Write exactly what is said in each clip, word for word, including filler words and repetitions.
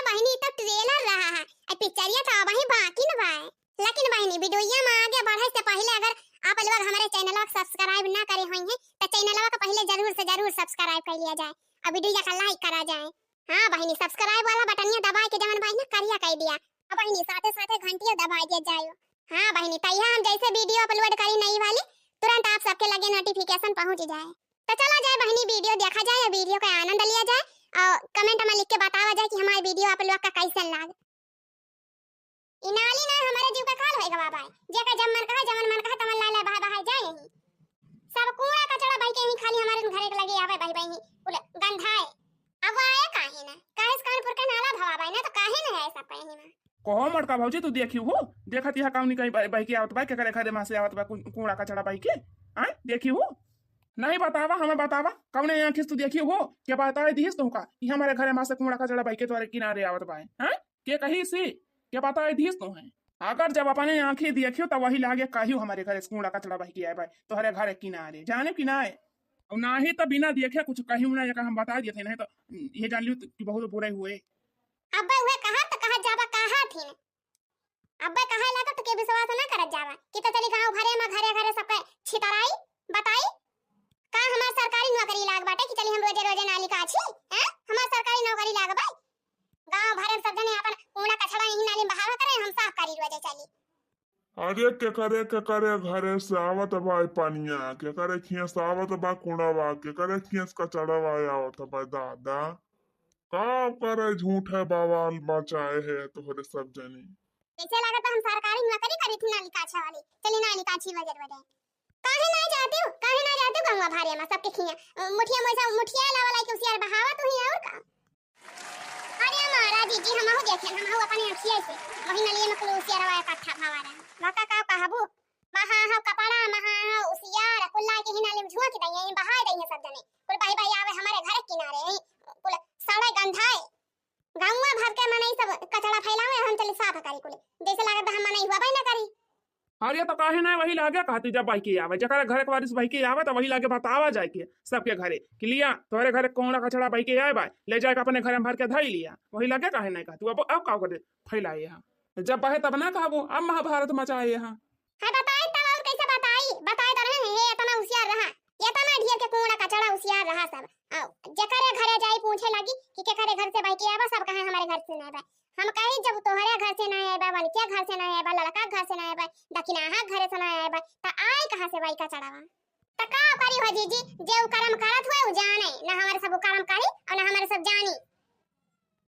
बहिनी, ई तो trailer रहा है, अब पिक्चरिया तो अबहीं बाकी न बाय। लेकिन बहिनी, वीडियोया में आगे बढ़े से पहिले अगर आप लोग हमरे चैनलवा के subscribe ना करे होइहें, तो चैनलवा के पहिले जरूर से जरूर subscribe कर लिया जाए और वीडियोया का like करा जाए। हाँ बहिनी, subscribe वाला बटनिया दबाए के जवन बहिनी करिया कर दिया। हाँ बहिनी, साथे साथे घंटिया दबाए दिया जाए। हाँ बहिनी, तैया हम जैसे वीडियो upload करी नई वाली, तुरंत आप सबके लगे notification पहुँच जाए। तो चला जाए बहिनी, वीडियो देखा जाए और वीडियो का आनंद लिया जाए और comment में लिख के बतावा जाए कि हमारे वीडियो आप लोग का कैसन लाग। ई नाली ना हमारे जीव का काल होए गवा बाय, जेकर जब मन कहा, जवन मन कहा, तवन ला ला बहा बहा जाए यहीं। सब कूड़ा कचड़ा बह के यहीं खाली हमारे घरे के लगे आवे, बह बह यहीं कुल गंधाए। अब वो आए काहे ना? काहे से कानपुर के नाला भवा बाय ना, तो काहे ना आए सब कहीं ना? कहो मोटका भौजी, तू देखी हो, देखत यहाँ कौनी कहीं बह, बह के आवत बा, केकरे घरे मा से आवत बा कू-, कूड़ा कचड़ा बह के? आय, देखी हो? नहीं बतावा, हमें बतावा, कौने आँखी से तू देखी हो? के बताए दिहिस तुमका कि हमारे घरे मा से कूड़ा कचड़ा बह के तोहरे किनारे आवत बा? हाँ? के कही सी? के बताए दिहिस तुहें? अगर जब अपने आँखी देखियो, तो वही लागे कहियो हमारे घरे से कूड़ा कचड़ा बह के आए बा, तोहरे घरे किनारे, जाने कि नाय? और ना ही तो बिना देखे कुछ कहियो ना, एका हम बताए देते, नहीं तो ये जान लियो कि बहुत बुरे हुए। अब्बे उहे कहा तो कहा जाबा कहा थी न। अब्बे कहा लागत तो के विश्वास ना करत जावा कि तो चली गाँव भरे में घरे घरे सबके छितराई बताई। का हमार सरकारी नौकरी लाग बाटे कि चली हम रोजे रोजे नाली काछी? हैं? हमार सरकारी नौकरी लाग बाई? गाँव भरे में सब जने अपन कूड़ा कचड़ा यही नाली में बहावा करे, हम साफ करी रोजे चली। अरे केकरे केकरे घरे से आवत बा ई पनिया, केकरे खिया से आवत बा कूड़ावा, केकरे खिया से कचड़ावा आवत बा दादा। का करे झूठे बवाल मचाए है तोहरे सब जनी। जैसे लागत बा हम सरकारी नौकरी करी थी नाली काछे वाली, चली नाली काछी बजर बजे। काहे ना जाती हूँ, काहे ना जाती हूँ गंगा भारे में सबके खिया, अ, मुठिया मोजा, मुठिया लावा लाई के उसियार बहावा तू ही और का। अरे हमारा जीजी, हमहू देखे, हमहू अपने अखिया से वही नलिया में कुल उसियार रवा इकट्ठा भवा रहे। वाका का कहबू, महा हो कपड़ा, महा हो उसियार, कुल्ला के ही नाली में झोंक दइए, बहाए दइए सब जने। कुल बही बही आवे हमारे घर के किनारे, यही कुल सड़े गंधाए। गाँव भर के मनई सब कचड़ा फैलावे, हम चली साफ करी कुल। जैसे लागत बा हम मनई हुआ बही ना करी। अरे तो काहे ना वही लागे कहती, जब बही के आवे, जकरे घरे के बारिश बही के आवे, तो वही लागे बतावा जाए के सबके घरे कि लिया, तोहरे घरे कौड़ा कचड़ा बही के आए बा, ले जाए के अपने घरे में भर के धई लिया। वही लागे काहे ना कहती, अब, अब का करे फैलाए यहाँ, जब बहे तब ना कहबो, अब महाभारत मचाए यहाँ। है बताई तब और कैसे बताई, बताई तो रहे हैं, ये इतना उसियार रहा, इतना ढेर के कूड़ा कचड़ा उसियार रहा सब। आओ, जेकरे घरे जाई पूछे लगी कि केकरे घर से बही के आवा, सब कहे हमारे घर से ना बा। हम कही जब तोहरे घर से ना आए बा, वनके घर से ना आए बा, लड़का घर से ना आए बा, दखिनाहा घर से ना आए बा, त आए कहाँ से बही कचड़ावा? त का करी हो जीजी, जे उ करम करत हुए उ जाने, ना हमारे सब उ करम करी और ना हमारे सब जानी।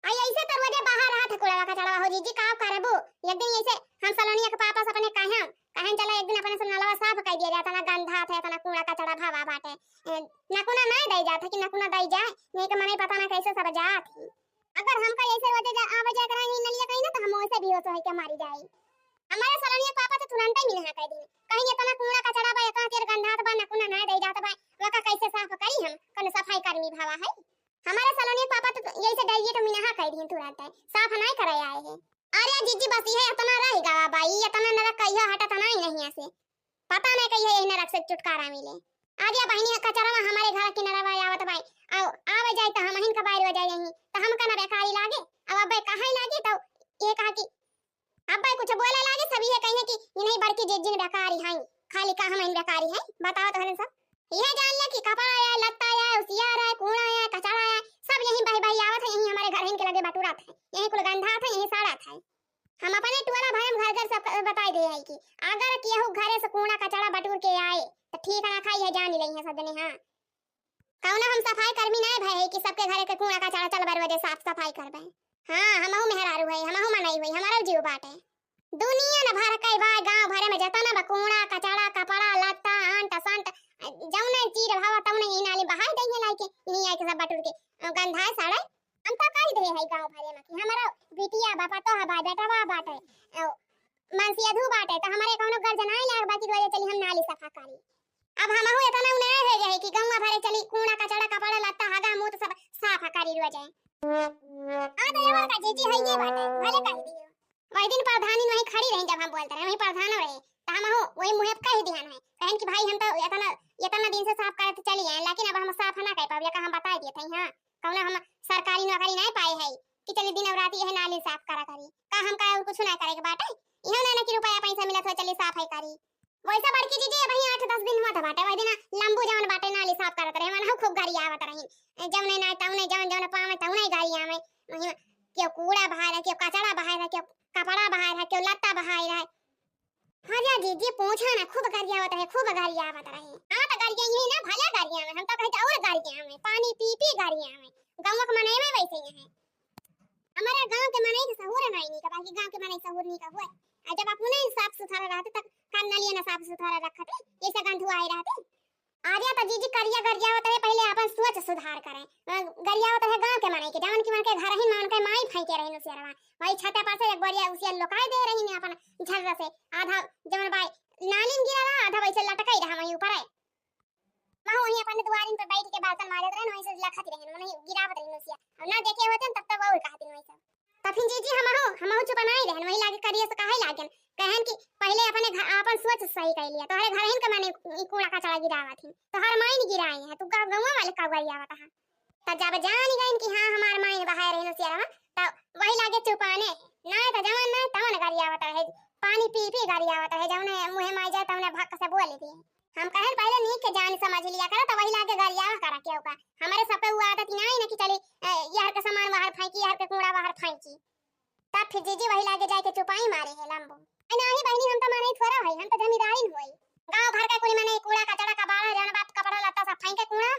आई ऐसे तो रोजे बाहर रहत है कूड़ा कचड़वा हो जीजी, का करबू? एक दिन ऐसे हम सलोनिया के पापा से अपने कहें, कहें चला एक दिन अपने सब नलवा साफ कर दिया जाए, इतना गंधा थे, इतना कूड़ा कचड़ा भवा बाटे। ए, नकुना ना दई जात है कि नकुना दई जाए, यही के मने पता ना कैसे सब जात ही। अगर हमका ऐसे रोजे जा, आवे जाए करा यही नलिया कहीं ना तो हम वैसे बेहोश होई के मारी जाई। हमारे सलोनिया के पापा तो तुरंते मिनहा कर दी, कहीं इतना कूड़ा कचड़ा बा, इतना तेर गंधात बा, नकुना ना दई जात बा, वका कैसे साफ करी हम? कौन सफाई कर्मी भवा है? हमारे सलोनी पापा तो यही से डरिए तो मिनहा कह दिए तुरंत है, साफ नहीं करे आए हैं। अरे जीजी बस ये इतना रह गवा बाई, इतना नरक कहियो हटत नहीं नहीं ऐसे। पता नहीं कहियो यही नरक से छुटकारा मिले। अरे बहिनी कचरा में हमारे घर के नरवा आवत बाई, आओ आवे जाए तो हम हिन का बाहर हो जाए यहीं, तो हम का ना बेकारी लागे, अब अब्बे कहाँ लागे तो ये कहा कि अब्बे कुछ बोले लागे, सब ये कहिए कि इन्हीं बड़की जीजी बेकारी हैं, खाली का हम बेकारी हैं, बताओ तो हलन सब। यह जान ले कि कपड़ा आया, लत्ता आया, उसियार आया, कूड़ा आया, कचड़ा आया, सब यहीं बही बही आवत है, यहीं हमारे घर इनके लगे बटुरत है, यहीं कुल गंधात है, यहीं सड़त है। हम अपने टोला भरम घर घर सब बताई दे है कि अगर केहू घरे से कूड़ा कचड़ा बटुर के आए तो ठीक ना खाई है, जानी लई है सब जने। हाँ, कौनो हम सफाई कर्मी नहीं भए है कि सबके घरे के कूड़ा कचड़ा चल बर वजह साफ सफाई करबे। हाँ, हमहू मेहरारू है, हमहू मनई हुई, हमारा जीव बाटे। दुनिया न भर के बा, गाँव भरे में जतना बा कूड़ा कचड़ा, कपड़ा लत्ता, अंट संट, जौने चीज भावा तौने ई नाली बहाई दइहे लाइके, इन्हीं आके सब बटुर के, अ, गंधाए सड़े। हम तो कही दे है गाँव भरे में कि हमारा बिटिया बा, पतोह बा, बेटवा बाटे, अ, मनसियाधू बाटे, तो हमारे कौनो गर्ज नाई लाग बा कि रोजे चली हम नाली सफा करी। अब हमहू इतना उनाए हो गए कि गौवा भरे चली, कूड़ा कचड़ा, कपड़ा लत्ता, हगा मूत सब साफ करी रोजे। हाँ, तो ये का जीजी है ये बाटे, भले कह दियो। वही दिन प्रधानी वहीं खड़ी रही, जब हम बोलते रहे, वहीं प्रधानो रहे, तो हमहू वही मुँहे पे कह दिहन है, कहन कि भाई हम तो इतना, इतना दिन से साफ करत चली आए, लेकिन अब हम साफ ना कर पावे, का हम बता दिए थे, हाँ, कौनो हम सरकारी नौकरी नहीं पाए है, कि चली दिन और रात यह नाली साफ करा करी। का हमका और कुछ ना करे के बाटे? इहो ना, ना कि रुपया पैसा मिलत हो, चली साफ है करी। वैसे बड़की जीजी, अबहीं आठ दस दिन हुआ था बाटे, वही दिन लंबू जवन बाटे नाली साफ करत रहे, मन खूब गरियावत रही। जवने ना तवने, जवन जवन पावे तवने गरियावे। वही केहू कूड़ा बहाए रहे, केहू कचड़ा बहाए रहे, केहू कपड़ा बहाए रहे, केहू लत्ता बहाए रहे। हाँ जा जीजी, पूछा ना, खूब गरियावत रहे, खूब गरियावत रहे। हाँ तो गरिया यही ना, भला गरियावे, हम तो कहे और गरियावे, पानी पी पी गरियावे। गाँव के मनई में वैसे ही है। हमारे गाँव के मनई के सहूर है नहीं का, बाकी गाँव के मनई सहूर नहीं का हुआ। और जब अपने साफ सुथरा रहते तब का नलिया ना साफ सुथरा रखते, ऐसे गंधुआए रहते। अरे तो जीजी, करिया गरियावत रहे, पहिले अपन सोच सुधार करें। अ, गरियावत रहे गाँव के मनई के, जवन की मन के घर ही मान के माई फेंके रही नुसियरवा। वही छते पर से एक बोरिया उसिया लोकाई दे रही ने अपन झर्रा से। आधा जवन बाई नाली में गिरा रहा, आधा वैसे लटकाई रहा वहीं ऊपर है। महू वहीं अपन दुआरिन पे बैठ के बर्तन मारत रहे, वहीं से लखत रहे, वहीं गिरावत रही नुसिया। अब ना देखे होते तब तब वो कहती वहीं से। तब फिर जीजी हमहू, हमहू चुप नाई रहन, वही लागे करिया से काहे लागन। कहन कि पहिले अपने घर, अपन सोच सही कर लिया। तोहरे घर हिन के माने ई कूड़ा कचड़ा गिरावत हिन। तोहर माइन गिराई है, तू गाँव, गाँव वाले का गरियावत है। त जब जान गइन कि हाँ, हमार माइन बहाए रही नुसियरवा, त वही लागे चुपाने। नाय त जवन नाय तवन गरियावत रहे, पानी पी पी गरियावत रहे, जवने मुँहे माई जाए तवने भक्क से बोल दिए। हम कहन पहिले नीक के जान समझ लिया करा, त वही लागे गरियावा करा केहू का। हमरे सबके उ आदत ही नाई ना कि चली, ए, यहर के सामान वहर फेंकी, यहर के कूड़ा वहर फेंकी। तब फिर जीजी वही लागे जाए के चुपाई मारे है लंबू। ए नाही बहिनी, हम तो माने थोड़ा होई, हम तो जमींदारिन होई। गाँव भर के कुल मने कूड़ा कचड़ा कबाड़ा जौन बात कपड़ा लत्ता सब फेंके कूड़ा।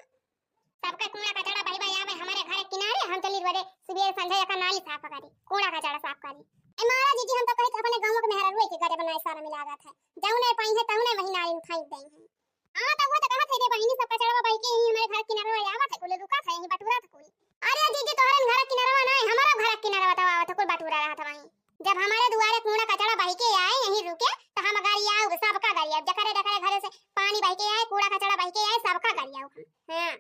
सबके कूड़ा कचड़ा बही बही आवे हमरे घर किनारे, हम चली रोजे सुबह संझा एका नाली साफ करी, कूड़ा कचड़ा साफ करी। ए मारा जीजी, हम तो कहित अपने गाँव के मेहरारू के गजब नाई शर्म लागत है, जौने पाई है तौने वही नाली में फेंक देई है। हाँ, तो वो तो कहत है रे बहिनी, सब कचड़वा बही के ही हमारे घर किनारे आवत है, कुल रुकत है, यहीं बटुरत है कुल। अरे जीजी, तोहरे घर किनारवा नहीं, हमारा घर किनारवा तो आवत है, कुल बटुरा रहत है वहीं। जब हमारे दुआरे कूड़ा कचड़ा बही के आए, यहीं रुके, तो हम गरियाऊ, सबका गरियाऊ, जकरे जकरे घरे से पानी बही के आए, कूड़ा कचड़ा बही के आए, सबका गरियाऊ। हाँ।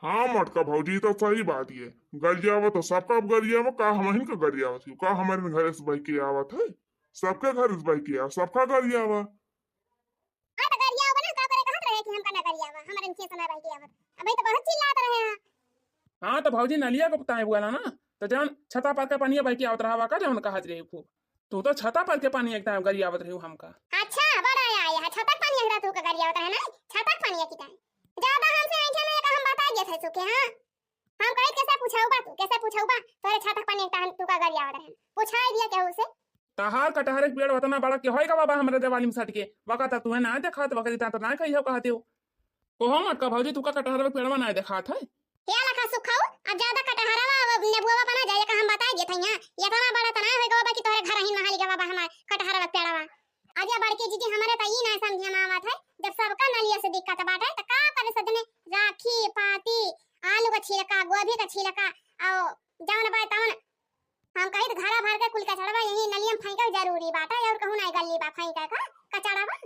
हाँ मटका भौजी, तो सही बात है, गरियावा तो सबका गरियावा, का हमहिन का गरियावत हो, का हमारे घरे से बही के आवत है, सबके घरे से बही के आवा, सबका गरियावा। हाँ, तो गरियावा ना, का करे कहत रहे कि हमका ना गरियावा, हमरे खेत ना बही के आवत। अबे तो बहुत चिल्लात रहे हैं। हाँ, तो भौजी नलिया को बताए बोला ना, तो जौन छता पर के पानी बही के आवत रहा का, जौन कहत रहे खूब। तू तो छता पर के पानी एकदम गरियावत रहे हमका। अच्छा, बड़ा आया है, छता के पानी एकरा तू का गरियावत रहे ना, छता के पानी की टाइम। ज्यादा हमसे ऐठे ना, का हम बता दिया था सुके, हाँ। हम कहित कैसे पूछाऊ बा तू, कैसे पूछाऊ बा? तोरे छाता पानी एक टाइम तू का गरियावत रहन। पूछाई दिया केहू से? तहार कटहरे के पेड़ उतना बड़ा के होएगा बाबा, हमरे देवाली में सट के। वका त तुहे ना देखात, वका त ना कहियो कहते हो। ओहो मटका भौजी, तू का कटहरे के पेड़वा ना देखात है? हे लखा सुखाऊ, अब ज्यादा कटहरवा अब नेबुआ बना जाए, का हम बताई देत हई। इतना बड़ा त ना होएगा बाबा कि तोरे घर ही नहाली गवा बा हमार कटहरवा के पेड़वा। अरे बड़की जीजी, हमरे त ई ना समझे में आवत है, जब सबका नलिया से दिक्कत बाटे, त का करे सजने राखी, पाती, आलू का छिलका, गोभी का छिलका, और जौन बा तौन। हम कही त घरा भर के कुल कचड़वा यही नलिया में फेंके जरूरी बाटे, और कहूँ नहीं गली बा फेंके का कचड़वा।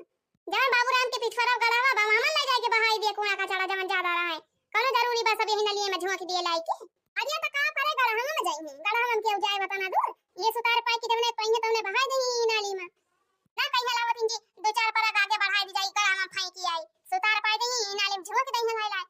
जौन बाबूराम के पिछुआरा गड़ावा बा, वहाँ ले जाके बहाई दिए कूड़ा कचड़ा जौन ज्यादा रहे। कौनो जरूरी बा सब यही नलिया में झोंक दिए लाई के? अरे त का करे, गड़हा में जाई है, गड़हा में केहू जाए बता ना दूर। ये सुतार पाई कि जौने पाई है तौने बहाई दे ई नाली में। ना कहीं लावत इंजी, दो चार परग आगे बढ़ाई दी जाई, गड़हा में फेंकी आई। सुतार पाई दे ई नाली में झोंक दे है भाई लाई।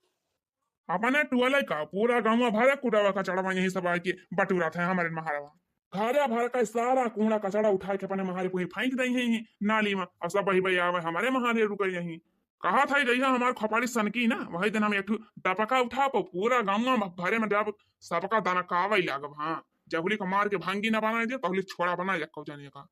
अपने टोले का पूरा गाँव भरे कूड़ा कचड़वा यही सब आके बटुरत है हमारे महारवा। घरे भर का सारा कूड़ा कचड़ा उठा के अपने महारे पुही फेंक दे है नाली में, और सब बही बही आवे हमारे महारे रुके यही। कहा था जैसा हमार खोपड़ी सनकी ना, वही दिन हम एक ठो डपका उठा पो पूरा गाँव में भरे में जब सबका दनकावे लागब। हाँ, जबली को मार के भंगी ना बनाए दे, तबली छोड़ा बना यक्को जने का।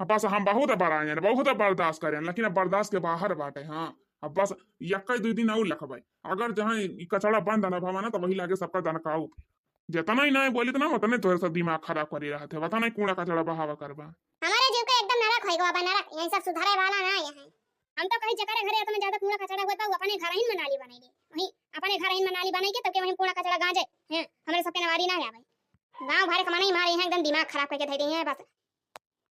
अब बस हम बहुत बड़ा हैं, बहुत बर्दाश्त करें, लेकिन अब बर्दाश्त के बाहर बाटे। हाँ, अब बस यक्का दो दिन और लखबे। अगर जहाँ ई कचड़ा बंद ना भवा ना, तो वही लागे सबका दनकाऊ। जितना ही ना बोली ना, उतने तोहरे सब दिमाग खराब करी रहत है। बता नहीं कूड़ा कचड़ा बहावा करबा। हमारे जीव का एकदम नरक होई गवा बा, नरक। यही सब सुधारे वाला ना यहाँ। हम तो कहीं जकरे घरे इतना ज्यादा कूड़ा कचड़ा होत बा, वो अपने घर ही में नाली बनाई दे। वहीं अपने घर ही में नाली बनाई के तब के वहीं कूड़ा कचड़ा गांजे हैं, हमारे सबके नवारी ना आवे। गाँव भरे कमाना ही मारे हैं, एकदम दिमाग खराब करके धई दे हैं बस।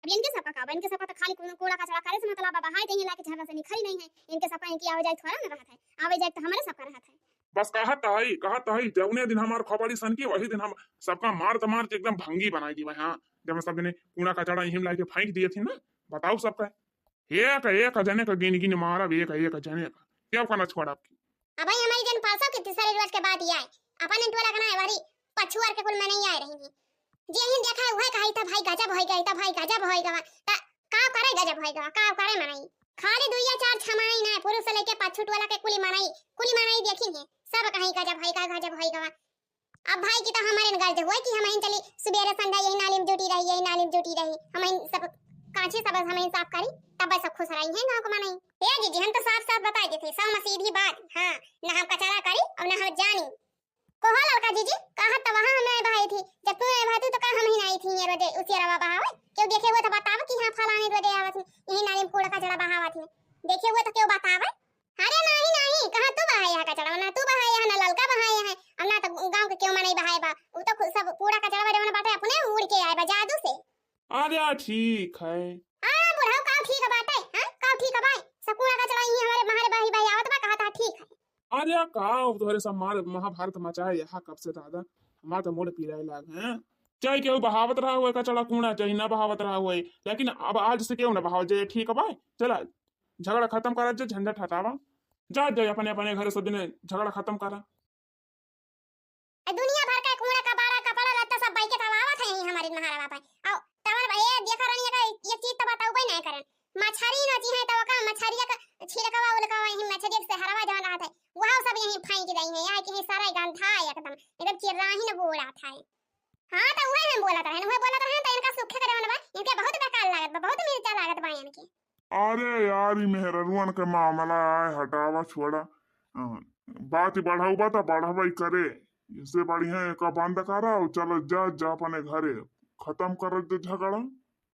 अब इनके सबका का बा? इनके सबका तो खाली कूड़ा, कूड़ा कचड़ा करे से मतलब बा, बहाई देंगे लाके झरना से निखरी नहीं है। इनके सबका इनकी आवे जाए थोड़ा ना रहत है, आवे जाए तो हमारे सबका रहत है। बस कहत हई, कहत हई, जौने दिन हमार खोपड़ी सनकी, वही दिन हम सबका मार त मार के एकदम भंगी बनाई दी भाई। हाँ, जब सब जने कूड़ा कचड़ा यहीं लाके फेंक दिए थे ना, बताओ सबका। एक, एक जने का गिन गिन मारब, एक, एक जने का। क्या कहना छोड़ आपकी? अब भाई हमारी जन परसों की तीसरे रोज के बाद ही आए, अपन टोला का ना है, वही पछुआर के कुल में नहीं आए रहेंगे। जे ही देखा है, उहे कहा, "ई त भाई गजब होइ गवा, ई त भाई गजब होइ गवा।" त का करे गजब होइ गवा, का करे मनई? खाली दुइया चार छमाई ना, पुरुष से लेके पाछू टोला के कुली मनई, कुली मनई देखी है, सब कहीं गजब होइ गवा, गजब होइ गवा। अब भाई की तो हमारे न गर्ज हुए कि हम इन चली सुबेरे संध्या यही नाली में जुटी रही, यही नाली में जुटी रही, हम इन सब कांची सब हम इन साफ करी, तब सब खुश रही हैं गाँव के मनई। ए जीजी, हम तो साफ साफ बताइ देते, सब सीधी बात, हाँ, ना हम कचरा करी और ना हम जानी। कोहो ललका जीजी, कहत तो वहाँ हम आए भाई थी, जब तू आए भाई तू तो का हम ही नहीं थी ये रोजे उसियारवा बहावे, क्यों देखे हुए तो बतावे कि हाँ फलाने रोजे आवत ही, यही नाली में कूड़ा कचरा बहावत ही, देखे हुए तो क्यों बतावे? अरे नाही नाही, कहाँ तू बहाए है कचरा, ना तू बहाए है ना ललका बहाए है, और ना तो गाँव के क्यों मनई बहाए बा, वो तो खुद सब कूड़ा कचरा जवन बाटे अपने उड़ के आए बा जादू से। अरे ठीक है। हाँ बुढ़ऊ, का ठीक बाटे, हाँ का ठीक बाय, सब कूड़ा कचरा यही हमारे मारे बही बही आवत बा, कहा था ठीक है। अरे का, अब तोहरे सब मार महाभारत मचाए यहाँ कब से दादा, हमार तो मूड पिराए लाग हैं। चाहे केहू बहावत रहा हुए कचरा कूड़ा, चाहे ना बहावत रहा हुए, लेकिन अब आज से केहू ना बहाव जे, ठीक बा? चला, झगड़ा खत्म करा जे, झंझट हटावा, जा जाए अपने अपने घर सब दिन झगड़ा खत्म करा। ए, दुनिया भर का कूड़ा का बाड़ा कपड़ा लत्ता सब बाइके तब आवत है यहीं हमारे महारवा पे। आओ, तमर भाई, ये देखा रहनी है, ये चीज तो बताऊ भाई नहीं करन। मछरी नची है तो ओका मछरिया का छिलकवा उलकवा यहीं मछरिया के सेहरवा जवन रहत है, वह सब यहीं फेंक दई है। यहाँ के ही सारा गंधा है एकदम, एकदम चिर्राही न गोड़ा था। हाँ, तो उहे हम बोलत रहन, उहे बोलत रहन, तो इनका सूखे करे वाला बा, इनके बहुत बेकार लागत बा, बहुत मिर्चा लागत बा इनके। अरे यार, ई मेहररुअन के मामला आए, हटावा, छोड़ा। अ, बात बढ़ाऊ बा, तो बढ़ावा ही करे। इससे बढ़िया एका बंद करा और चलो जा, जा अपने घरे, खत्म कर दे झगड़ा।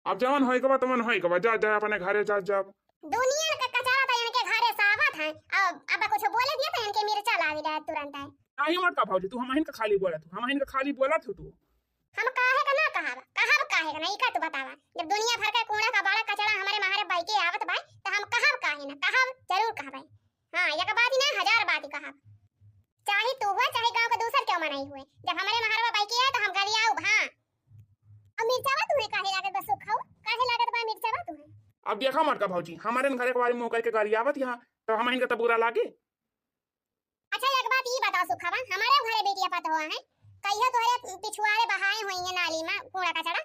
अब जवन होई के बा, तवन होई के बा, जा, जा अपने घरे, जा, जा। दुनिया के कचरा तो इनके घरे से आवत है, अब, अब कुछ बोले दिए तो इनके मिर्चा लागी जाए तुरंत है। नहीं मटका भौजी, तू हमहिन का खाली बोलत हो, हमहिन का खाली बोलत हो तू। हम काहे का ना कहब, कहब काहे का ना, ई का तू बतावा। जब दुनिया भर के कूड़ा का बाड़ा कचरा हमारे मारे बाइके आवत बा, तो हम कहब काहे ना, कहब, जरूर कहब। हाँ, एक बात ही ना, हजार बात ही कहब। चाहे तू हुआ, चाहे गाँव के दूसर क्यों मनई हुए, जब हमारे महारवा बाइके आए, तो हम गरियाउब, हाँ। अब मिर्चावा तुम्हें काहे लागत बा सुखाऊ? काहे लागत बा मिर्चावा तुम्हें? अब देखा मटका भौजी, हमारे घरे के बारे में मुँह करके गरियावत यहाँ, तो हमहिन का तो बुरा लागे। अच्छा, एक बात ई बताओ सुखावा, हमारे घरे बेटिया पतोह है, कहियो तोहरे पिछुआरे बहाए हुई है नाली में कूड़ा कचरा,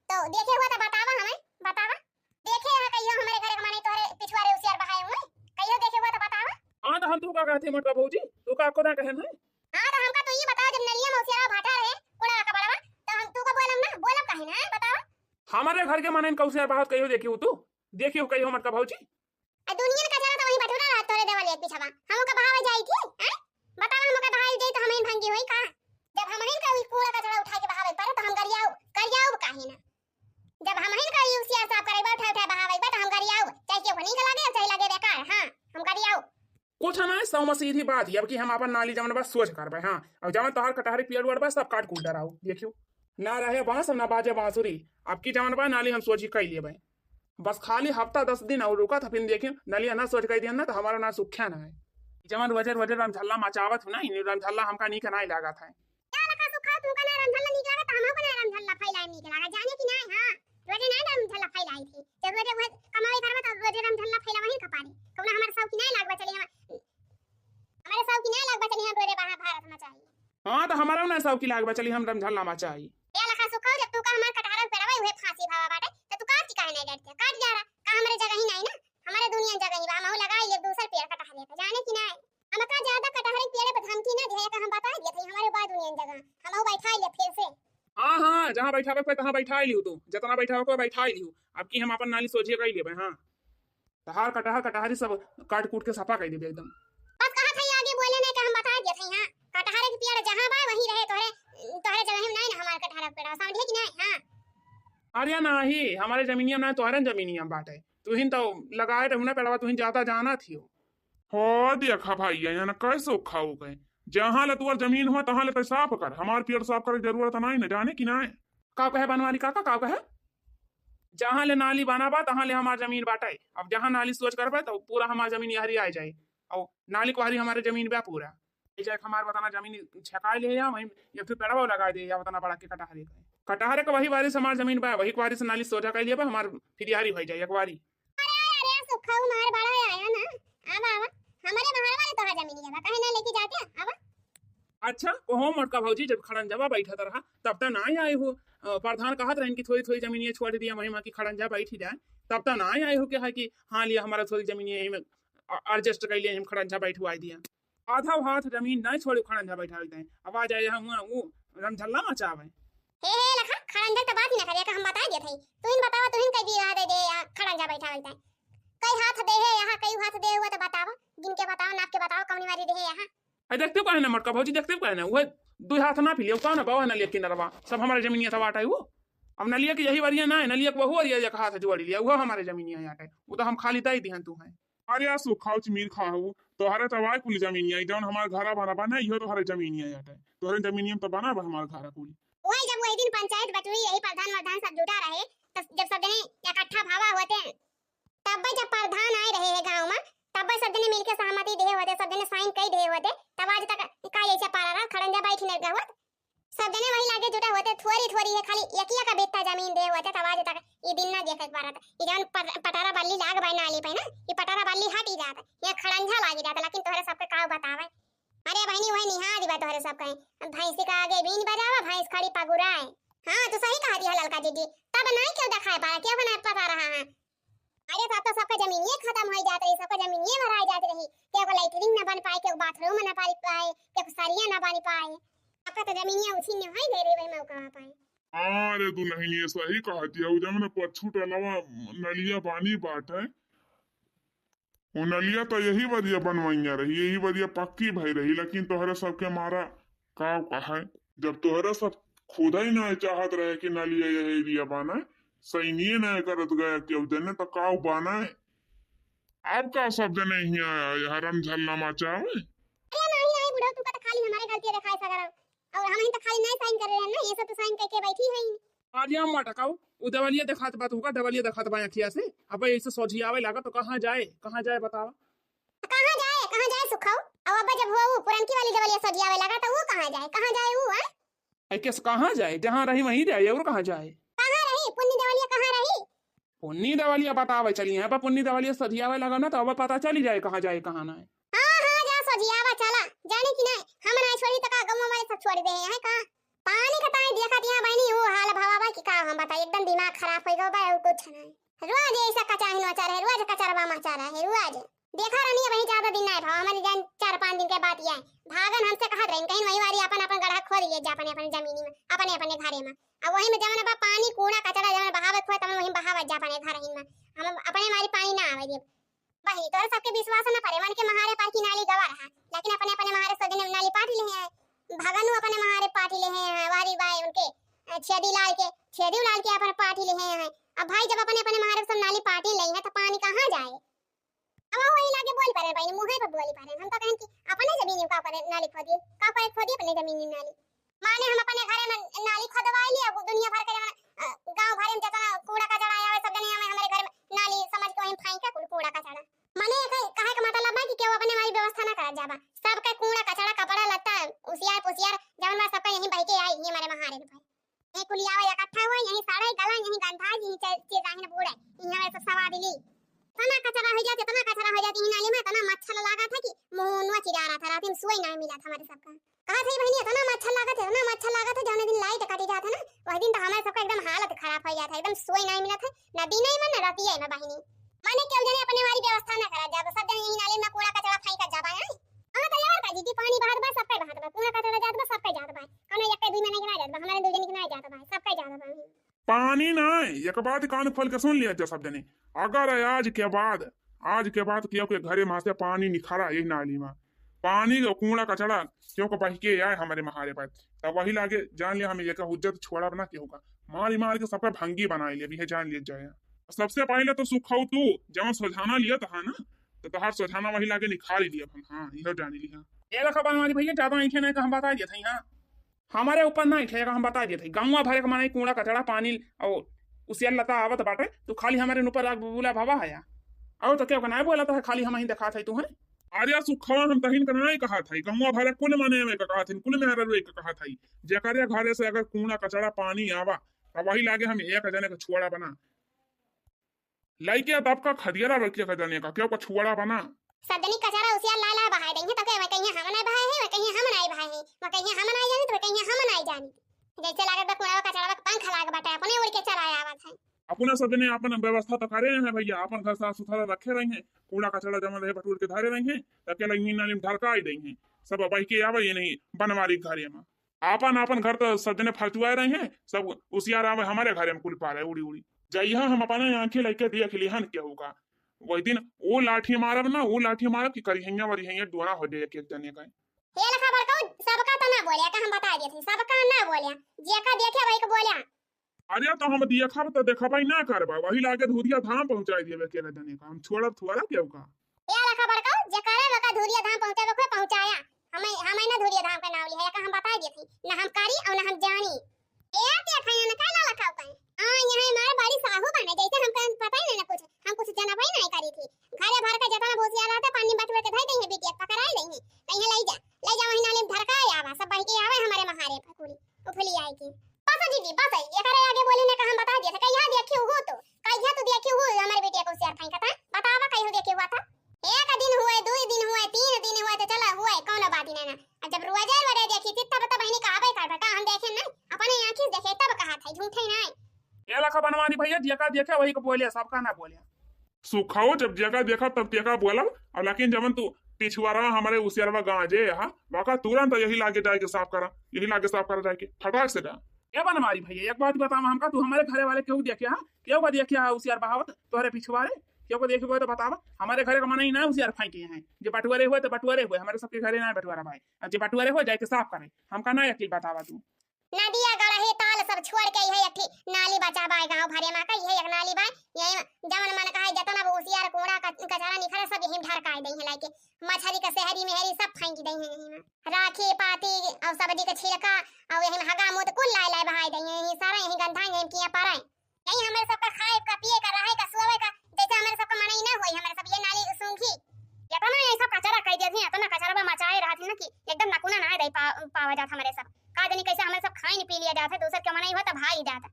तो देखे हुआ तो बतावा हमें, बतावा। देखे है कहियो हमारे घरे के माने तोहरे पिछुआरे उसियार बहाए हुए, कहियो देखे हुआ तो बतावा। हाँ, तो हम तू का कहते मटका भौजी, तू का को ना कहन है? हाँ, तो हमका तो ई बताओ, जब नलिया में उसियार भाटा रहे, कूड़ा का बड़वा, तो हम तू का बोलम ना, बोलब काहे ना, बतावा। हमारे घर के माने इनका उसियार बहावत कहियो देखी हो तू, देखी हो कहियो मटका भौजी। आ दुनिया का चला तो वही बटुरा रहा तोरे देवल एक पिछवा। हम ओका बहावे जाई थी, हैं? बतावा, हम ओका बहावे जाई तो हमहिन भंगी होई का? जब हमहिन का ई कूड़ा कचरा उठा के बहावे पड़े तो हम गरियाउ, गरियाउ काहे ना? जब हमहिन का ई उसियार साफ करे बा, उठा उठा बहावे बा तो हम गरियाउ, चाहे केहू नीक लागे चाहे लागे बेकार, हाँ, हम गरियाउ। कुछ ना, सौ में सीधी बात, अब की हम अपन नाली जवन बा सोझ करबे, हाँ, और जवन तोहार कटहरी पेड़ उड़ बा सब काट कूट डराउ, देखियो, ना रहे बांस ना बाजे बांसुरी, अब की जवन बा नाली हम सोझी कई लेबे। बस खाली हफ्ता दस दिन और रुका था, फिर देखियो नलिया ना सोझ कर दिया ना तो हमारा ना सुख्या ना है। जवन रोजे रोजे रमझल्ला मचावत हो ना, इन रमझल्ला हमका नीक नाई लागत है। क्या लगा सुखा, तुमका ना रमझल्ला नीक लागत, हमहू का ना रमझल्ला फैलाए नीक लागा, जाने की ना, हाँ, रोजे ना रमझल्ला फैलाई थी, जब रोजे वह कमाई करबा तो रोजे रमझल्ला फैला वहीं खपारी, कौन हमारे सब की ना लागबा चली, हम हमारे सब की ना लागबा चली, हम रोजे बाहर भारत में चाहिए। हाँ, तो हमारा ना सब की लागबा चली, हम रमझल्ला मचाई। ए लखा सुखो, जब तू का हमार कटहरन पेड़वा उहे फांसी भावा बाटे, तो तू काट की काहे नहीं डरते? काट जा रहा, का हमरे जगह ही नहीं ना, हमारे दुनिया जगह ही बा, हमहू लगाई ले दूसर पेड़ कटहरे पे, जाने की नहीं। हमका ज्यादा कटहरे पेड़े पे धमकी ना दिया, का हम बता दिए थे, हमारे बा दुनिया जगह, हमहू बैठा ले फिर से। हाँ, हाँ, जहाँ बैठावे पे तहाँ बैठा लियो तू, जितना बैठावे को बैठा लियो, अब की हम अपन नाली सोझिए कई लेबे, हाँ। तहार कटहर, कटहरी सब काट कूट के सफा कर देबे एकदम। बस कहा था, आगे बोले नहीं कि हम बता देते हैं, हाँ। कटहर के पेड़ जहाँ बा, वहीं रहे, तोहरे, तोहरे जगह में नहीं ना हमारे कटहर के पेड़, समझे कि नहीं? हाँ। अरे नाही, हमारे जमीनिया में ना, तोहरे जमीनिया में बाटे। तू ही तो लगाए रहू ना पेड़वा, तू ही ज्यादा जाना थी हो। हो देखा भाई, यहाँ ना कैसे खाओ गए, जहाँ ले तोहर जमीन हुआ, तहाँ ले तो साफ कर, हमार पेड़ साफ करे के जरूरत नहीं ना, जाने कि नहीं? का कहे बनवारी काका, का कहे? जहाँ ले नाली बना बा, तहाँ ले हमार जमीन बाटे। अब जहाँ नाली सोझ करबे, तो पूरा हमार जमीन यहरी आ जाए। और नाली कोहरी हमारे जमीन बा पूरा। ये जाए हमार वतना जमीन छकाए ले या वहीं एक ठो पेड़वा लगा दे या वतना बड़ा के कटहरे के। कटहरे के वही बारी से हमार जमीन बा, वही बारी से नाली सोझा कर लिया बा, हमार फिर यहरी हो जाए एक बारी। अरे, अरे, सुखऊ मार बड़ा आया ना। आवा, आवा। हमारे बाहर वाले तोहार जमीन बा, काहे ना लेके जाते? आवा। अच्छा, कहो मोटका भौजी, जब खड़ंजवा बैठत रहा, तब त ना आए हो। अ, प्रधान कहत रहन कि थोड़ी थोड़ी जमीनिया छोड़ दिया, वहीं माँ की खड़ंजा बैठ ही जाए, तब त ना आए हो कि है कि हाँ लिया, हमारा थोड़ी जमीनिया यहीं में अ-, adjust कर लिया, हम खड़ंजा बैठवा दिया। आधा हाथ जमीन ना छोड़े, खड़ंजा बैठावे तय। अब आ जाए हम वो रमझल्ला मचावे। हे, हे, लखा, खड़ंजा त बात ही ना करे, हम बता देत हई। तुहिन बतावा, तुहिन कह दिया दे दे, आ, खड़ंजा बैठावे तय। कई हाथ दे है यहाँ, कई हाथ दे हुआ त बतावा, गिन के बतावा, नाप के बतावा, कौनी वारी दे है यहाँ। अरे देखते काहे ना मोटका भौजी, देखते काहे ना, वह दो हाथ ना पी लिया, कौन बाबा नलिया किनारवा, सब हमारे जमीनिया था बाटा है वो। अब नलिया की यही वरिया ना है, नलिया को वहू वरिया एक हाथ जोड़ लिया, वो हमारे जमीनिया यहाँ है, वो तो हम खाली दे दिहन तू है। अरे आ सुखाउच मीर खाहू, तोहरे तो आए कुल जमीनिया, जौन हमारे घरा बना बा ना, इहो तोहरे जमीनिया यहाँ है, तोहरे जमीनिया में तो बना बा हमारे घरा कुल। वही जब वही दिन पंचायत बटुरी, यही प्रधान वरधान सब जुटा रहे, तब जब सब जने इकट्ठा भावा होते, तब जब प्रधान आए रहे हैं गाँव में, तब सब जने मिलके सहमति दिए होते, सब जने sign कर दिए होते, तब आज तक का ऐसे पारा रहा, खड़ंजा बैठ नहीं गया होत। सब जने वही लागे जुटा होते, थोड़ी थोड़ी है, खाली एक ही का बित्ता जमीन दे होते, तब आज तक ये दिन ना देखे पारा था। ये जौन पट-, पटारा बल्ली लाग बाई नाली पे ना, ये पटारा बल्ली हट ही जाता, ये खड़ंजा लाग ही जाता, लेकिन तोहरे सबके का बतावे। अरे बहनी, वही निहार बा तोहरे सब कहीं, भैंसी का आगे बीन बजावा, भैंस खड़ी पगुराए। हाँ, तू सही कहा दिया ललका जीजी, तब नहीं क्यों दिखाए पारा, क्यों ना पता रहा है। अरे, तब तो सबका जमीनिये खतम होइ जात रही, सबका जमीनिये भराइ जात रही। केहू को लैट्रिन न बन पाए, केहू को बाथरूम न बन पाए, केहू को सरिया न बन पाए। सबका तो जमीनिये उछिन्न होइ गए रही, वही मौका पाए। हाँ रे दुल्हनिये, सही कहत हऊ, जवन पच्छू टलवा नलिया बानी बाटे, उ नलिया तो यही बरिया बनवइया रही, यही बरिया पक्की भई रही, लेकिन तोहरे सबके मारा का कहे, जब तोहरे सब खुदइ नाहीं चाहत रहे कि नलिया यह एरिया बने, सैनिये नाहीं करत गया केहू जने, तो का बने? अब का सब जने हियाँ यहाँ रमझल्ला मचावे? अरे नाहीं, नाहीं बुढ़ऊ, तू का तो खाली हमारे गलती देखाए सगरा, और हम ही तो खाली नाहीं sign करे रहे ना, ये सब तो sign करके बैठी है ही। अरे मटकाऊ, उ देवलिया देखात बा तुहका, देवलिया देखात बा अखिया से। अब ऐसे सोझियावे लागा तो कहाँ जाए, कहाँ जाए बतावा? कहाँ जाए, कहाँ जाए सुखाऊ? अब अब जब वो, वो पुरनकी वाली देवलिया सोझियावे लागा तो वो कहाँ जाए, कहाँ जाए वो, हैं? ऐ कैसे कहाँ जाए? जहाँ रही वहीं जाए, और कहाँ जाए? कहाँ रही? पुन्नी देवलिया कहाँ रही? पुन्नी देवलिया बतावे चली हैं, अब पुन्नी देवलिया सोझियावे लागा ना तो अब पता चली जाए कहाँ जाए, कहाँ ना है। हाँ, हाँ, जा सोझियावा चला, जाने की नाहीं, हम ना छोड़ी तो का गौवा वाले सब छोड़ दे हैं का? पानी का ताई देखत यहाँ बहनी, वो हाल भवा बा कि का हम बताई, एकदम दिमाग खराब होइ गवा बा, और कुछ नाहीं। रोज ऐसा कचाहिन मचा रहे, रोज कचरवा मचा रहे, रोज। देखा रहनी है वही ज्यादा दिन नाहीं भवा, हमारी जान चार पाँच दिन के बाद ये आए। भागन हमसे कहत रही, कहीं वही वारी अपन, अपन गड्ढा खोद लिए जा अपने, अपने जमीनी में, अपने, अपने घरे में। अब वही में जवन बा पानी, कूड़ा, कचरा जवन बहावत हुआ, तवन वही बहावत जा अपने घर ही में। हम अपने मारी पानी ना आवे देब। बहिनी, तोहरे सबके विश्वास न परे, मन के महारे पार की नाली गवा रहा, लेकिन अपने अपने महारे सब जने नाली पाट ले हैं। भगनु अपने महारे पाट ले हैं, वारी बाई उनके, अ, छेदी लाल के, छेदी लाल के अपन पाट ले हैं। अब भाई जब अपने अपने महारे सब नाली पाट ले हैं, तो पानी कहाँ जाए? अब वही लागे बोल परे बहिनी, मुँहे पर बोली परे। हम तो कहन कि अपने जमीन में का करे नाली खोदी, का करे खोदी अपने जमीन में नाली। माने हम अपने घरे में नाली खोदवाई ली, अब दुनिया भर के जवन, अ, गाँव भरे में जितना कूड़ा कचरा आवे, सब जने आवे हमरे घर में नाली समझ के वहीं फेंके कुल कूड़ा कचरा। माने कहे, कहे के मतलब बा कि केहू अपने वाली व्यवस्था ना करत जाबा, सबके कूड़ा कचरा, कपड़ा लत्ता, उसियार पुसियार जवन बा सबका यहीं बह के आई, ये हमारे महारे में। यहीं कुल आवे इकट्ठा हुए, यहीं सड़े गला, यहीं गंधा, यहीं चे-, चेजाहिन बूढ़े, यहीं हमारे सब सवाद ली। इतना कचरा हो जाते, इतना कचरा हो जाते, यहीं नाली में इतना मच्छर लगा था कि मुँह चिरा रहा था, रात में सोई ना मिला था हमारे सबका। कहा था बहनी, इतना मच्छर लागत है, इतना मच्छर लागत है, जौने दिन लाइट कटी जात है ना, वही दिन तो हमारे सबका एकदम हालत खराब हो जात है, एकदम सोई नहीं मिलत है, ना दिन में ना रातिये में बहनी। माने केहू जने अपने वाली व्यवस्था ना करा जाब, सब जने यही नाली में कूड़ा कचरा फेंकत जाबा है। हाँ तो यार का जीजी, पानी बहात बा, सबके बहात बा, कूड़ा कचरा जात बा, सबके जात बा, कौनो एक दुई में नहीं ना जात बा, हमारे दो जने के ना जात बा, सबके जात बा। पानी ना, एक बात कान खोल के सुन लिया जा सब जने, अगर आज के बाद, आज के बाद केहू के घरे में से पानी निखरा यही नाली में, पानी के कूड़ा कचरा केहू के बह के आए हमारे महारे पर, तब वही लागे जान लिया हम एक हुज्जत छोड़ा बना केहू का, मारी मार के सबका भंगी बनाए ले, अभी है जान लिया जाए। सबसे पहले तो सुखाऊ तू जहाँ सोझाना लिया था ना, तो तहार सोझाना वही लागे निखार ही लिया हम, हाँ, यह जान लिया। ए लखा बनवारी भैया, ज्यादा ऐंठे नहीं, हम बता दिया था यहाँ। हमारे ऊपर ना ऐंठे, हम बता दिया था। गाँव भरे के माने कूड़ा कचरा पानी और उसियार लता आवत बाटे, तू खाली हमारे ऊपर आग बुला भावा है। और तो क्या कहना है, बोला था खाली हम ही दिखा था तू है। अरे सुखवा, हम तहिन का नहीं कहा था, गाँव भरे कुल माने में कहा था, कुल मेहरा रे कहा था, जेकरे घरे से अगर कूड़ा कचरा पानी आवा, तो वही लागे हम एक जने का छोड़ा बना। लइके तब का खदियाला लइके का जाने का, केहू का छुआड़ा बना। सब जनी कचरा उसियार लाय लाय बहाय देइहैं, तो के वह कहिहैं हम नाहीं बहाए हैं, वह कहिहैं हम नाहीं बहाए हैं, वह कहिहैं हम नाहीं जानी, तो वह कहिहैं हम नाहीं जानी। जैसे लागत बा कुड़वा कचरा का पंख लाग बाटे, अपने उड़ के चला आवत है। अपना सब जने आपन व्यवस्था तो करे रहे हैं भैया, आपन घर साफ सुथरा रखे रहे हैं, कूड़ा कचरा जमा रहे बटोर के धरे रहे हैं, तो अकेला इन्हीं नाली में ढरकाई देइहैं। सब बहि के आवे ये नहीं बनवारी घरे में। आपन आपन घर तो सब जने फरचुआए रहे हैं, सब उसियार आवे हमरे घरे में कुल पारे उड़ी उड़ी। जइहा हम अपने आँखी लइके देख लिहन केहू का, वही दिन वो लाठी मारब ना, वो लाठी मारब कि करिहैया वरिहैया डोरा हो जाए एक एक जने का। हे लखा बड़कऊ, सबका तो ना बोल्या, का हम बताइ देत ही, सबका ना बोल्या, जेका देखे वही के बोल्या। अरे तो हम देखब तो देखबई ना करबा, वही लागे धुरिया धाम पहुँचाइ देबे के जने का, हम छोड़ब थोड़ा केहू का। हे लखा बड़कऊ, जेकरे वका धुरिया धाम पहुँचावे को पहुँचाया, हमें, हमें ना धुरिया धाम के नाव लिहे, का हम बताइ देत ही, ना हम करी और ना हम जानी। ए, देखा यहाँ ना का लाला खाओ कहीं। आ, यहाँ हमारे बड़ी साहू बने, जैसे हमका पता ही नहीं ना कुछ, हम कुछ जानबे नहीं करी थी। घरे भर के जितना भूसिया रहते, पानी बटुआ के धर देइहैं, बिटिया पकड़ाई देइहैं। कहीं ले जा, ले जा वही नाली में ढरकाए आवा, सब बहि के आवे हमरे महारे पर कुली, उफली आए की। बस जीजी, बस, एकरे आगे बोली ना का हम बताइ देत ही, कहिया देखी हो तो, कहिया तू देखी हो हमरे बिटिया को उसियार फेंकत है, बतावा कहियो देखी हुआ था। एक दिन हुए, दुई दिन हुए, तीन दिन हुए, तो चला हुए, कौनो बात ही नहीं ना। अब जब रोजे रोजे देखी थी, तब तो बहिनी कहबे करबे, का हम देखे नहीं, अपने आँखी से देखे, तब कहा था, झूठे नहीं। ए लखा बनवारी भैया, जेका देखे वही को बोले, सबका ना बोले। सुखाओ, जब जेका देखब तब तेका बोलब, और लेकिन जवन तू पिछुआरा हमारे उसियारवा गाँजे, हाँ, वका तुरंत यही लागे जाए के साफ करा, यही लागे साफ करा जाए के, फटाक से जा। ए बनवारी भैया, एक बात बतावा हमका, तू हमारे घरे वाले केहू देखे, हाँ, केहू का देखे, हाँ, उसियार बहावत तोहरे पिछुआरे, केहू का देखे हुए तो बतावा। हमारे घरे का मनई ना उसियार फेंके हैं, जे बटुआरे हुए तो बटुआरे हुए, हमारे सबके घरे ना बटुआरा भाई, और जे बटुआरे हुए जाए के साफ करे, हमका ना अकिल बतावा तू। नदिया गड़ही ताल सब छोड़ के इहे एक ठी नाली बचा बाय गाँव भरे मा का, इहे एक नाली बाय, यही मा जवन मन कहे जतना भी उसियार कूड़ा कच-, कचरा निकले सब यही में ढरकाए देइहैं लाइके, मछरी का सेहरी मेहरी सब फेंक देइहैं यही मा, राखी पाती और सब्जी का छिलका और यही में हगा मूत कुल लाए लाए बहाए देइहैं, यही सारा यही गंधा यही में किया पड़े। यही हमरे सबका खाए का, पिए का, रहे का, सोवे का, जैसे हमरे सबका मनई ना होई, हमरे सब ये नाली सूंघी। इतना यही सब कचरा कइ देत ही, इतना कचरा बा मचाए रहत ही ना कि एकदम नकुना ना दे पा-, पावा जात हमरे सब। का जानी कैसे हमरे सब खाइन पी लिया जात है, दूसर के मनई हो तब भाई जात।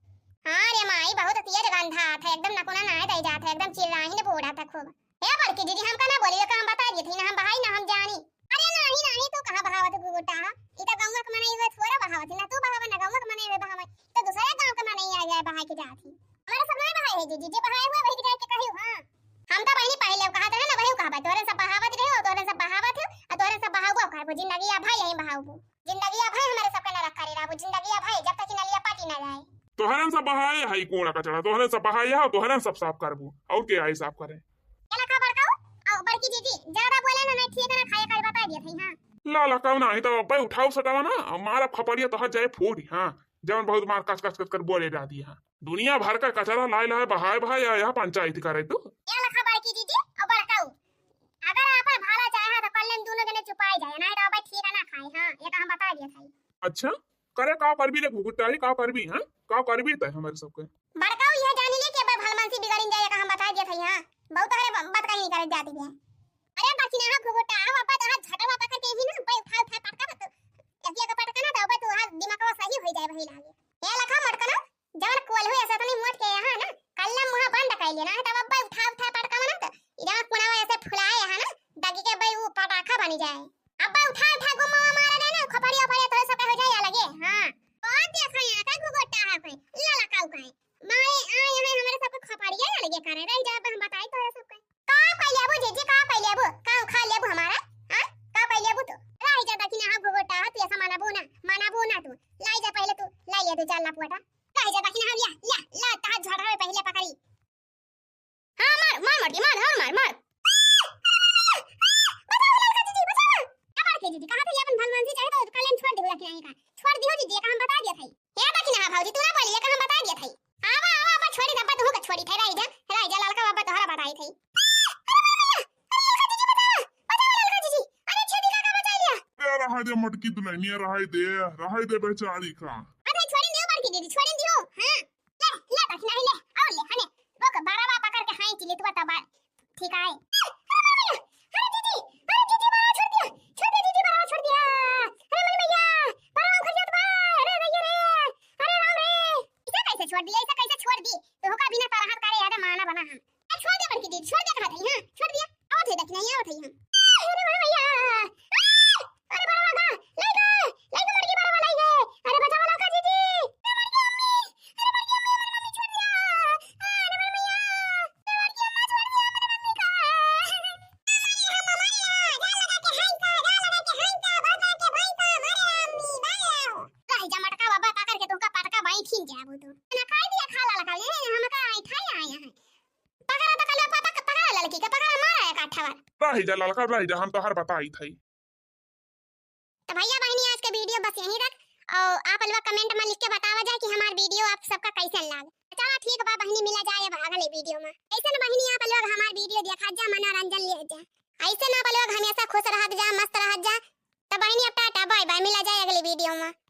हाँ रे माई, बहुत तेज गंधा आत है, एकदम नकुना ना दे जात है, एकदम चिल्लाहिन बूड़त है खूब। हे बड़की दीदी, हमका ना बोली, का हम बताइ देत ही, ना हम बहाई, ना हम जानी। अरे नाही, नाही, तू कहाँ बहावत घुघुटा हा? ई त गौवा के मनई हुए थोड़ा बहावत ही, ना तू बहावा, ना गौवा के मनई हुए बहावा। ई त दूसरे गाँव के मनई आ जाए बहाए के जात ही। हमारे सब नाही बहाए है जीजी, जे बहाए हुए वही के जाए के कहियो, हाँ। हम त बहिनी पहिले कहत रहे ना, वही कहबा, तोहरे सब बहावत रहे हो, तोहरे सब बहावत हो, और तोहरे सब बहावबो करबो, जिंदगी आ भाई यहीं बहावबो। जिंदगी आ भाई हमारे सबके नरक करे रहबो, जिंदगी आ भाई जब तक कि नलिया पाटी ना जाए। तोहरे सब बहाए है कूड़ा कचरा, तोहरे सब बहाए हो, तोहरे सब साफ करबो, और के आई साफ करे? ए लखा बड़काऊ, और बड़की जीजी, ज्यादा बोले ना, नहीं ठीक ना खाए करी, बताइ देत ही, हाँ। ला लखा, नाही तो अब्बे उठाओ सटावा ना, मारा खपड़िया तोहार जाए फूट, हाँ। जवन बहुत मार कच कच कच कर बोले जाती है। दुनिया भर का कचरा लाए लाए बहाए बहाए, या यहाँ पंचायत करे तू। ए लखा बड़की जीजी, और बड़काऊ, अगर आपन भला चाहे तो कल लेन दोनों जने चुपाई जाए, नहीं तो अब्बे ठीक ना खाए, हाँ, ये तो हम बताइ देत ही। अच्छा, करे का करबी रे घुघुटारी, का करबी, हाँ? का करबी तय हमारे सबके? बड़काऊ यह जानी ले कि अब भलमनसी बिगड़िन जाए, का हम बताइ देत ही, हाँ? बहुत तोहरे ब-, बात कहीं नहीं करे जाती है। अरे बकिना हा घुघुटा, अब अब्बा तोहार झटवा पकड़ के ही ना, अब्बा उठा उठा पटका तो। एतिया का पटका ना तो अब्बा तोहार दिमागवा सही हो जाए वही लागे। ए लखा मटकना, जवन कोल हुए ऐसा तनी मोट के यहाँ ना, कल्ला मुँह बंद कर लेना है, तब अब्बा उठा उठा पटका ना तो, इधर कुनावा ऐसे फुलाए है ना, दगी के अब्बा वो पटाखा बनी जाए। अब्बा उठा उठा गुम्मा मारा ना, ना, खपड़िया फड़िया तोहरे सबके हो जाए अलगे, हाँ। कौन देखा यहाँ का घुघुटा है कोई, ललकाऊ का है। मारे, आ, यहाँ हमारे सबके खपड़िया अलगे करे, रह जा, अब हम बताई तोहरे सबके। का कइले अबू जीजी, का कइले अबू? का उखा लेबू हमारा? हाँ? का कइले अबू तू? लाई जा दखिना, हाँ घुघुटा, तू ऐसा मानबू ना, मानबू ना तू। लाई जा पहले तू, लाई ले तू, चल लपवटा। लाई जा दखिना, हाँ, या, या, ला, तहा झोटा में पहले पकड़ी। हाँ, मार, मार, मार, मार, और मार, मार। बचाओ, ललका जीजी, बचाओ। क्या बात है जीजी, कहाँ थे ये अपन भलमनसी चाहे तो कल हम छोड़ दे, बोला कि नहीं का। छोड़ दियो जीजी, ये काम बता दिया था। ए दखिना, हाँ भौजी, तू ना बोली, ये काम बता दिया था। आवा, आवा, अब छोड़ी, अब तू का छोड़ी थे, रह जा, रह जा, ललका बाबा तोहरा बताई थे। अरे मैया, अरे ललका जीजी, बचावा, बचावा ललका जीजी, अरे छेदी का, का बचाई लिया। ए, रहा दे मटकी दुल्हनिया, रहा दे, रहा दे बेचारी का। अरे छोड़ी दियो बड़की दीदी, छोड़ी दियो, हाँ। ले, ले दखिना ही ले, और ले, हने, वो का बरवा पकड़ के हाँई चिल्ली, तू बता बा-, ठीक है। अरे, अरे, अरे, दीदी, अरे, दीदी, बरवा छोड़ दिया, छोड़ दिया, दीदी, बरवा छोड़ दिया। अरे, मेरी मैया, बरवा उखड़ जात बा, अरे, भैया रे, अरे, राम रे। इसे कैसे छोड़ दिया, इसे कैसे छोड़ दी? तो होका बिना तरह करे, अरे, माना बना हम। ए, छोड़ दे बड़की दीदी, छोड़ दे, कहा था, हाँ, छोड़ दिया। आवत है, दखिना ही आवत है हम। ठवर। रही जा ललका, रही जा, हम तोहार बताइत हई। तो भैया बहिनी, आज के video बस यहीं तक। और आप लोग comment में लिख के बतावा जाए कि हमार video आप सबका कैसन लाग। चला ठीक बा बहिनी, मिला जाए अब अगले video में। ऐसन बहिनी आप लोग हमार video देखा जा, मनोरंजन ले जा। ऐसन आप लोग हमेशा खुश रहत जा, मस्त रहत जा। तो बहिनी अब टाटा bye bye, मिला जाए अगले video में।